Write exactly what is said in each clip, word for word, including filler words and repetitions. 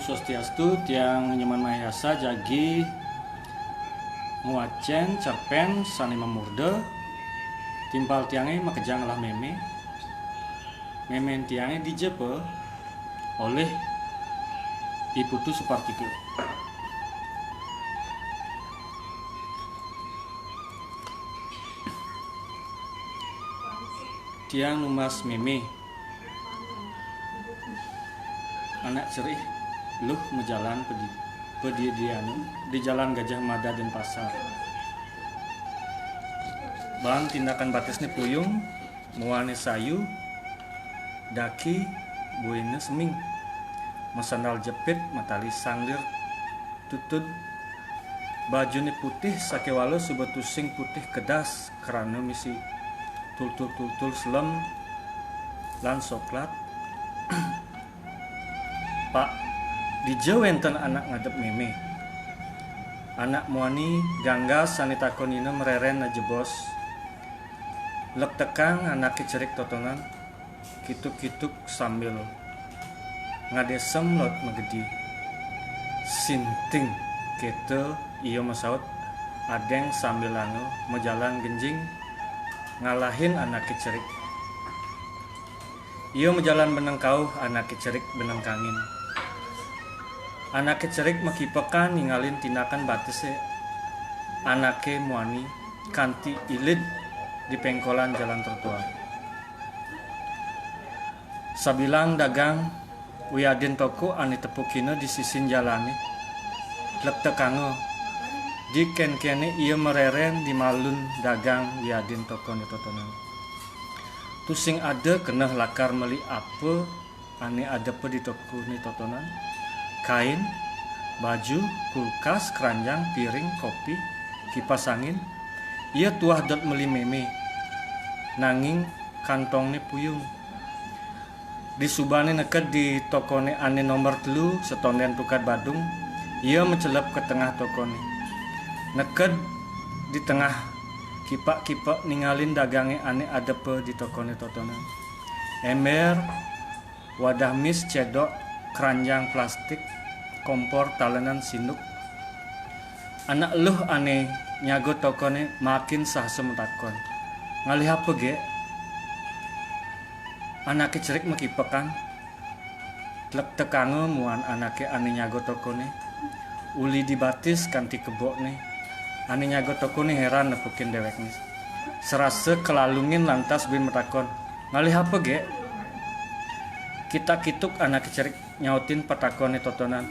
Swastiastu, tiang Nyoman Mahesa jagi ngwacén cerpén sané mamurda. Timpal tiangé makejang ngelah mémé. Mémén tiangé dija pa? Olih I Putu Supartika. Tiang numbas mémé. Anak Cerih luh majalan padi-, padidiané di Jalan Gajah Mada, Dénpasar. Bang tindakan batisné puyung, muané sayu, daki, buiné seming. Masandal jepit, matali sanglir tutud. Bajuné putih sakéwala suba tusing putih kedas krana misi tultul-tultul selem lan soklat. Pak, dija wénten anak ngadep mémé? Anak muani ganggas sané takonina marerén ajebos. Lektekang anaké cerik totonan, kituk-kituk sambil ngadésem laut magedi. Sinting, kéto ia masaut, adéng sambilanga majalan genjing ngalahin anaké cerik. Ia majalan beneng kauh, anaké cerik beneng kangin. Anaké cerik makipekan ningalin tindakan batisé anaké muani kanti ilid di péngkolan jalan trotoar. Sabilang dagang wiadin toko ané tepukina di sisin jalané, lektekanga. Di kénkéné ia marerén di malun dagang wiadin tokoné totonan. Tusing ada keneh lakar meli apa ané adepa di tokoné totonan. Kain, baju, kulkas, keranjang, piring, kopi, kipas angin. Ia tuah dot meli mémé. Nanging kantongné puyung. Disubané neked di tokoné ané nomor telu, setondén tukad Badung, ia macelep ka tengah tokoné. Neked di tengah, kipak-kipak ningalin dagangé ané adepa di tokoné totonan. Ember, wadah mis, cedok, keranjang plastik, kompor, talenan, sinduk. Anak eluh ané nyaga tokoné makin sahasa matakon, "Ngalih apa, Gék?" Anaké cerik makipekan. Tlektekanga muan anaké ané nyaga tokoné. Uli dibatis kanti kebokné. Ané nyaga tokoné héran nepukin déwékné. Sarasa kalalungin lantas buin matakon, "Ngalih apa, Gék?" Kitak-kituk anaké cerik nyautin patakoné totonan.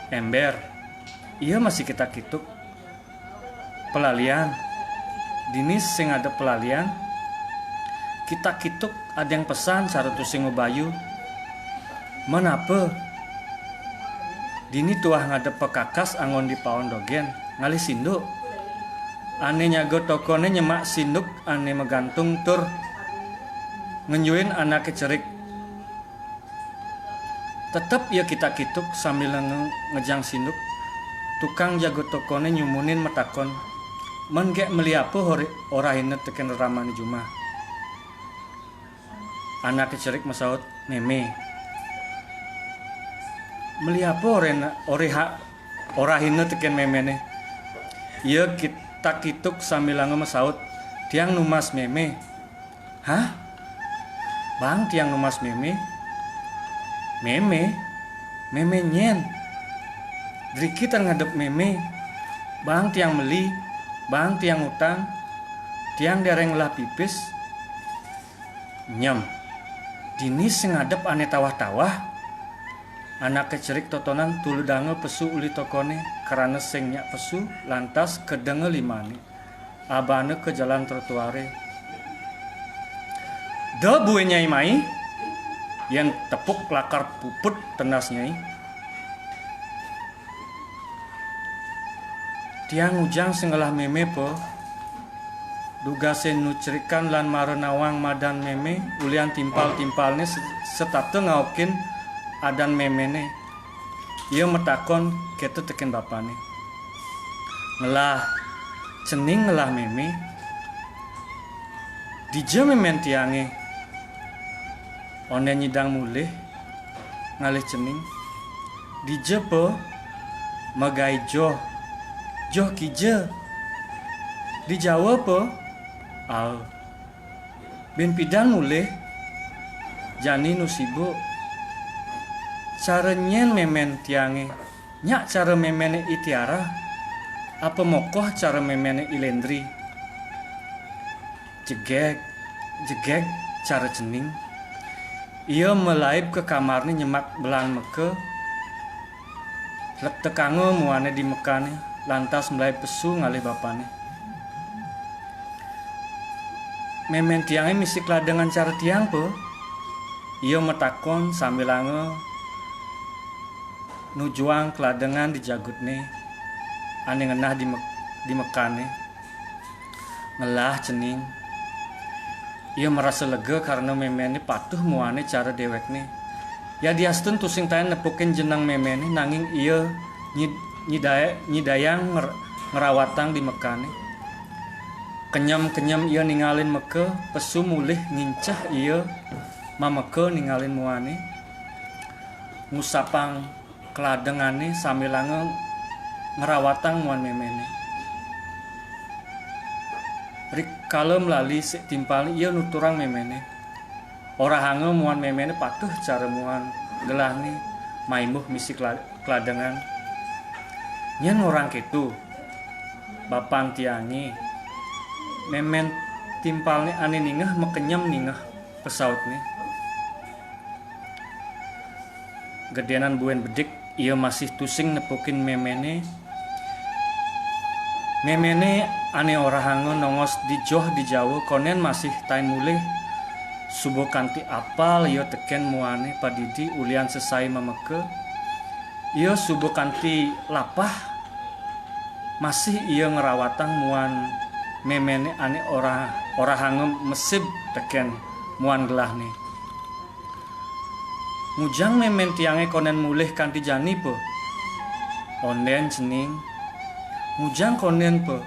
Ember. Ia masih kitak-kituk. Pelalian. Dini sing ada pelalian? Kitak-kituk ada yang pesan sareng tusing mabayu. Menapa? Dini tuah ngadep pekakas anggon di paon dogén, ngalih sinduk. Ané nyaga tokoné nyemak sinduk ané magantung tur ngenjuin anaké cerik. Tetep ia kitak-kituk sambil nge-, ngejang sinduk. Tukang jaga tokoné nyumunin matakon, "Men Gék meli apa ori-, orahina tekén reramané jumah?" Anaké cerik masaut, "Mémé." "Meli apa orena-, oriha-, orahina tekén méméné?" Ia kitak-kituk sambilanga masaut, "Tiang numbas mémé." "Hah? Bang tiang numbas mémé?" "Mémé? Mémé nyén? Driki tan ngadep mémé. Bang tiang meli, bang tiang ngutang, tiang déréng ngelah pipis." "Nyem. Dini sing ngadep ané tawah-tawah." Anaké cerik totonan tuludanga pesu uli tokoné, krana sing nyak pesu, lantas kedénga limané. Abana ka jalan trotoaré. "Da buin Nyai mai, yén tepuk lakar puput tendas Nyai." "Tiang ngujang sing ngelah mémé, Pa. Dugasé nu cerikan lan mara nawang madan mémé, ulihan timpal-timpalné se-, setata ngaukin adan méméné." Ia matakon kéto tekén bapané. "Ngelah, cening ngelah mémé. Dija mémén tiangé?" "Ondén nyidang mulih, ngalih cening." Dija, Pa? Magaé joh. Joh kija? Di Jawa, Pa? Aa. Bin pidan mulih? Jani nu sibuk. Cara nyén mémén tiangé? Nyak cara méméné I Tiara? Apa mokoh cara méméné I Léndri? Jegég, jegég cara cening. Ia malaib ka kamarné nyemak belan meka. Lektekanga muané di mekané, lantas malaib pesu ngalih bapané. Mémén tiangé misi keladengan cara tiang, Pa? Ia matakon sambilanga nujuang keladengan di jagutné ané ngenah di me-, di mekané. Ngelah cening. Ia marasa lega karana méméné patuh muané cara déwékné. Yadiastun tusing taén nepukin jeneng méméné, nanging ia nyid-, nyidaé-, nyidayang nger-, ngrawatang di mekané. Kenyem-kenyem ia ningalin meka, pesu mulih ngincah ia mameka ningalin muané. Ngusapang keladengané sambilanga ngrawatang muan méméné. Rikala malali sik timpalné ia nuturang méméné. Orahanga muan méméné patuh cara muan gelahné maimbuh misi kela-, keladengan. Nyén ngorahang kéto, bapan tiangé. Mémén timpalné ané ningeh makenyem ningeh, pasautné. Gedénan buin bedik, ia masih tusing nepukin méméné. Méméné ané orahanga nongos di joh di Jawa kondén masih taén mulih. Suba kanti apal ia tekén muané padidi ulian sesai mameka. Ia suba kanti lapah, masih ia ngrawatang muan méméné ané orah-, orahanga mesib tekén muan gelahné. Ngujang mémén tiangé kondén mulih kanti jani, Pa? Ondén, cening. Ngujang kondén, Pa?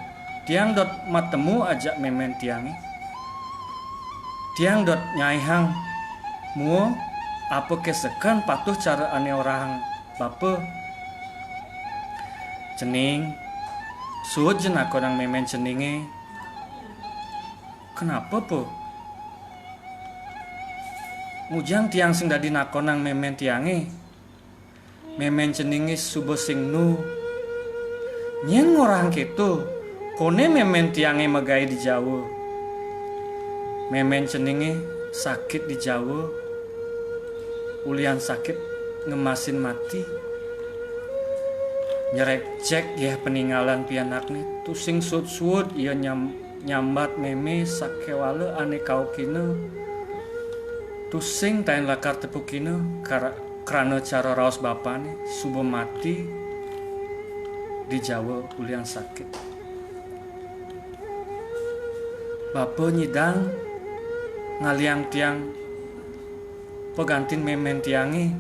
Tiang dot matemu ajak mémén tiangé. Tiang dot nyaihang mua apa ké seken patuh cara ané orahang bapa. Cening, suud ja nakonang mémén ceningé. Kenapa, Pa? Ngujang tiang sing dadi nakonang mémén tiangé. Mémén ceningé suba sing nu. Nyén ngorahang kéto, koné mémén tiangé magaé di Jawa. Mémén ceningé sakit di Jawa. Ulian sakit ngemasin mati. Nyrekjek yéh paningalan pianakné, tusing suud-suud ia nyam-, nyambat mémé sakéwala ané kaukina. Tusing taén lakar tepukina kara-, krana cara raos bapané suba mati di Jawa ulian sakit. Bapa nyidang ngalihang tiang pagantin mémén tiangé.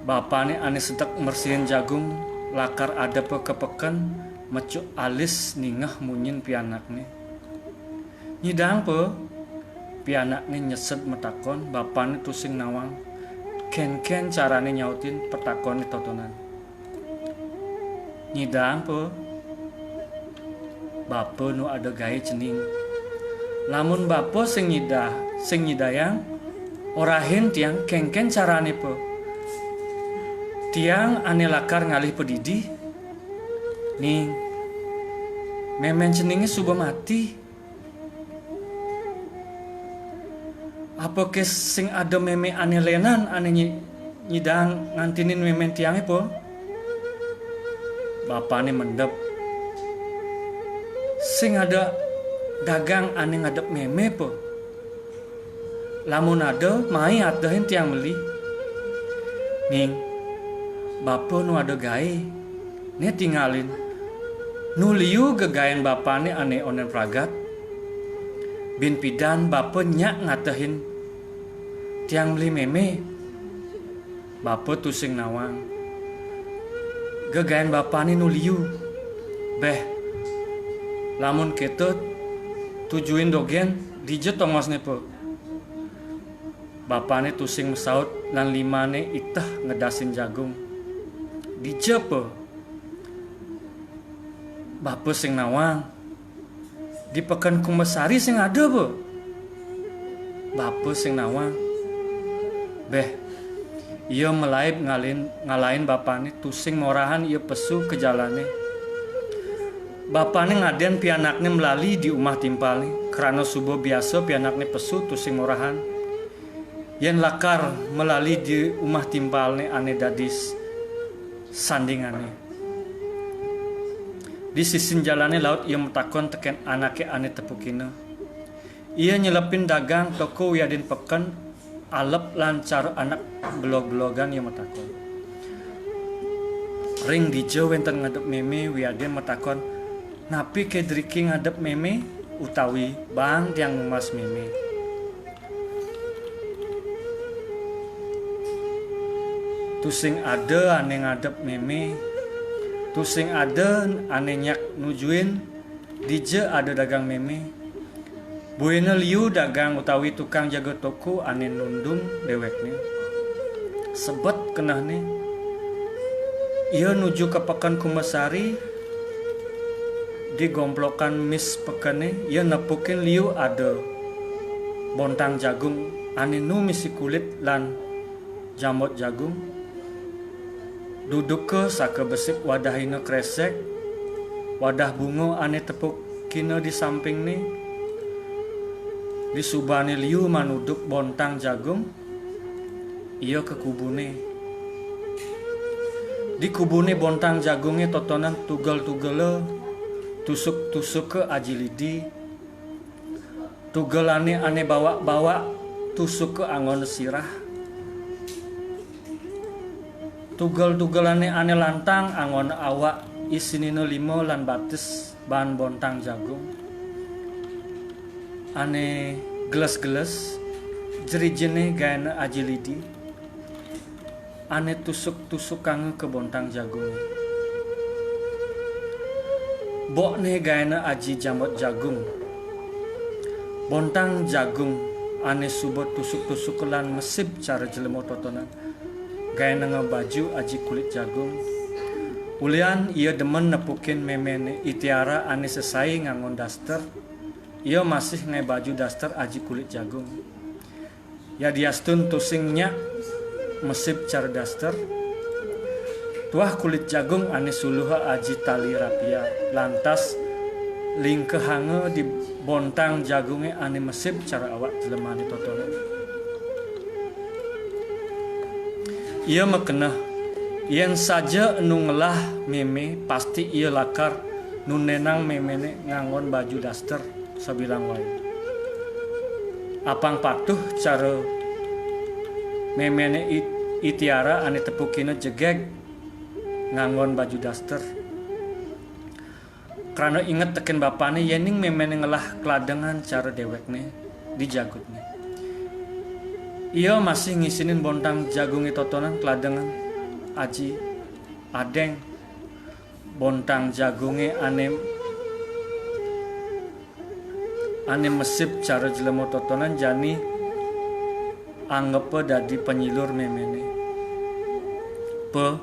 Bapané ané sedek mresihin jagung lakar adepa ka peken, mecuk alis ningeh munyin pianakné. Nyidang, Pa? Pianakné nyesed matakon, bapané tusing nawang. Kénkén carané nyautin patakoné totonan. Nyidang, Pa? Bapa nu ada gaé, cening. Lamun bapa sing nyidah, sing nyidayang, orahin tiang kénkén carané, Pa. Tiang ané lakar ngalih padidi. Ning, mémén ceningé suba mati. Apa ké sing ada mémé ané lénan ané nyi-, nyidang ngantinin mémén tiangé, Pa? Bapané mendep. Sing ada dagang ané ngadep mémé, Pa? Lamun ada, mai atehin tiang meli. Ning, bapa nu ada gaé, né tingalin. Nu liu gegaén bapané ané onden pragat. Bin pidan bapa nyak ngatehin tiang meli mémé. Bapa tusing nawang. Gegaén bapané nu liu. Béh, lamun kéto tujuin dogén, dija tongosné, Pa? Bapané tusing masaut lan limané iteh ngedasin jagung. "Dija, Pa?" "Bapa sing nawang. Di peken Kumbasari sing ada, Pa. Bapa sing nawang." Béh, ia malaib ngalin-, ngalahin bapané, tusing morahan ia pesu ka jalané. Bapané ngadén pianakné malali di umah timpalné, krana suba biasa pianakné pesu tusing morahan. Yén lakar malali di umah timpalné ané dadi s-, sandingané. Di sisin jalané laut ia matakon tekén anaké ané tepukina. Ia nyelepin dagang toko wiadin peken, alep lan cara anak belog-belogan ia matakon. "Ring dija wénten ngadep mémé?" wiadin matakon, "Napi ké driki ngadep mémé?" utawi "Baang tiang numbas mémé." Tusing ada ané ngadep mémé, tusing ada ané nyak nujuin dija ada dagang mémé. Buina liu dagang utawi tukang jaga toko ané nundung déwékné. Sebet kenehné, ia nuju ka peken Kumbasari. Di gomplokan mis pekené, ia nepukin liu ada bontang jagung ané nu misi kulit lan jambot jagung. Duduka sakabesik wadahina kresek, wadah bunga ané tepukina di sampingné. Di subané liu manuduk bontang jagung, ia ka kubuné. Di kubuné bontang jagungé totonan tugel-tugela, tusuk-tusuka aji lidi. Tugelané ané bawak-bawak tusuka anggon sirah. Tugel-tugelané ané lantang anggon awak, isinina lima lan batis baan bontang jagung. Ané geles-geles, jrijiné gaéna aji lidi. Ané tusuk-tusukanga ka bontang jagungé. Bokné gaéna aji jambot jagung. Bontang jagung ané suba tusuk-tusuk lan mesib cara jelema totonan, gaénanga baju aji kulit jagung. Ulian ia demen nepukin méméné I Tiara ané sesai nganggon daster, ia masih ngaé baju daster aji kulit jagung. Yadiastun tusing nyak mesib cara daster, tuah kulit jagung ané suluha aji tali rapia, lantas lingkehanga di bontang jagungé ané mesib cara awak jelemané totonan. Ia makeneh, yén saja enu ngelah mémé, pasti ia lakar nundénang méméné nganggon baju daster sabilang wai. Apang patuh cara méméné I-, I Tiara ané tepukina jegég nganggon baju daster. Krana inget tekén bapané yéning méméné ngelah kladengan cara déwékné di jagutné. Ia masih ngisinin bontang jagungé totonan kladengan aji adéng. Bontang jagungé ané, ané mesib cara jelema totonan jani anggepa dadi panyilur méméné. "Pa,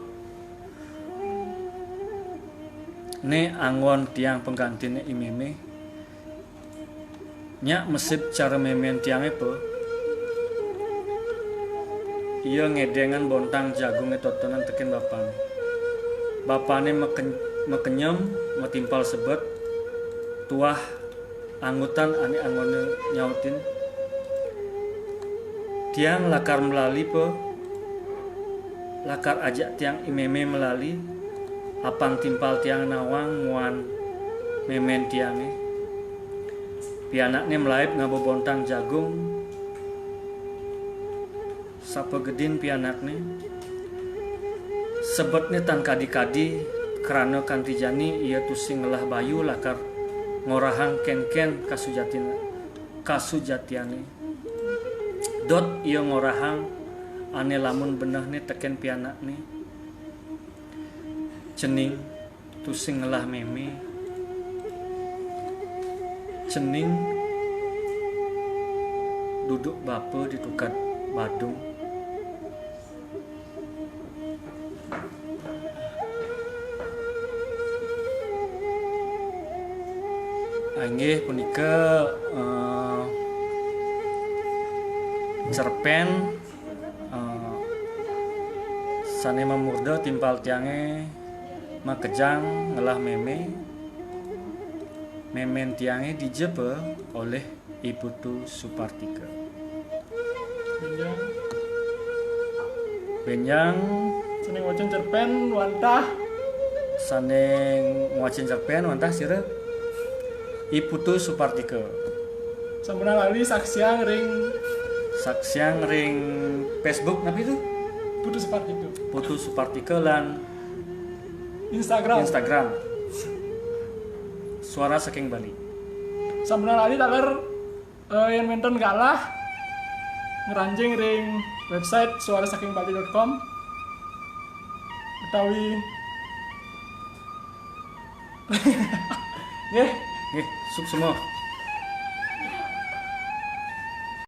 né anggon tiang penggantiné I Mémé. Nyak mesib cara mémén tiangé, Pa." Ia ngedéngang bontang jagungé totonan tekén bapané. Bapané maken-, makenyem, matimpal sebet, tuah angutan ané anggona nyautin, "Tiang lakar malali, Pa. Lakar ajak tiang I Mémé malali, apang timpal tiang nawang muan mémén tiangé." Pianakné malaib ngaba bontang jagung. Sapagedin pianakné, sebetné tan kadi-kadi, krana kanti jani ia tusing ngelah bayu lakar ngorahang kénkén kasujatin-, kasujatiané. Dot ia ngorahang ané lamun benehné tekén pianakné. Cening tusing ngelah mémé. Cening duduk bapa di tukad Badung. Inggih punika, eh, cerpen, eh, sané mamurda timpal tiangé makejang ngelah mémé. Mémén tiangé dijepa olih I Putu Supartika. Bénjang. Bénjang. Sané ngwacén cerpén wantah. Sané ngwacén cerpén wantah sira I Putu Supartika. Sampunang lali saksiang ring, saksiang ring Facebook napi to? Putu Supartika. Putu Supartika lan Instagram. Instagram. Suara Saking Bali. Sampunang lali taler, eh, yén wénten galah ngranjing ring website suara saking bali dot com utawi nggih. Nggih, suksma.